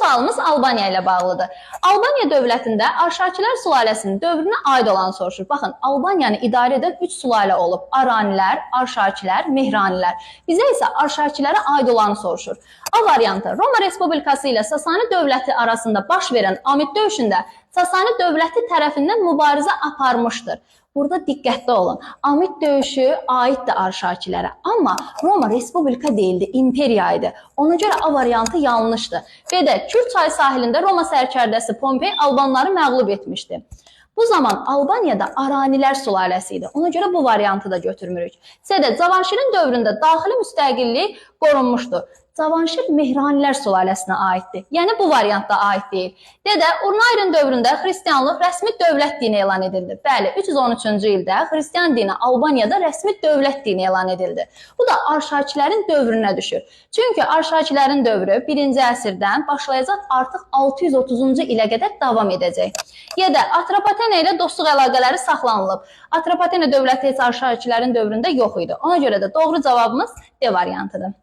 sualımız Albaniya ilə bağlıdır. Albaniya dövlətində Arşakilər sülaləsinin dövrünə aid olanı soruşur. Baxın, Albaniyanı idarə edən 3 sülalə olub. Aranilər, Arşakilər, Mehranilər. Bizə isə Arşakilərə aid olanı soruşur. A variantı: Roma Respublikası ilə Sasani dövləti arasında baş verən Amid döyüşündə Sasani dövləti tərəfindən mübarizə aparmışdır. Burada diqqətli olun. Amid döyüşü aiddir Arşakilərə, amma Roma Respublika deyildi, imperiya idi. Ona görə A variantı yanlışdır. B də Kür çayı sahilində Roma sərkərdəsi Pompey Albanları məğlub etmişdi. Bu zaman Albaniyada Aranilər sülaləsi idi. Ona görə bu variantı da götürmürük. C-də Cavanşirin dövründə daxili müstəqillik qorunmuşdu. Cavanşir Mehranilər sülaləsinə aiddir. Yəni bu variant da aid deyil. D-də Urnayrin dövründə xristianlıq rəsmi dövlət dini elan edildi. Bəli, 313-cü ildə xristian dini Albaniyada rəsmi dövlət dini elan edildi. Bu da Arşakilərin dövrünə düşür. Çünki Arşakilərin dövrü 1-ci əsrdən başlayacaq, artıq 630-cu ilə qədər davam edəcək. Y-də Atropatena ilə dostluq əlaqələri saxlanılıb. Atropatena dövləti heç Arşakilərin dövründə yox idi. Ona görə də doğru cavabımız D variantıdır.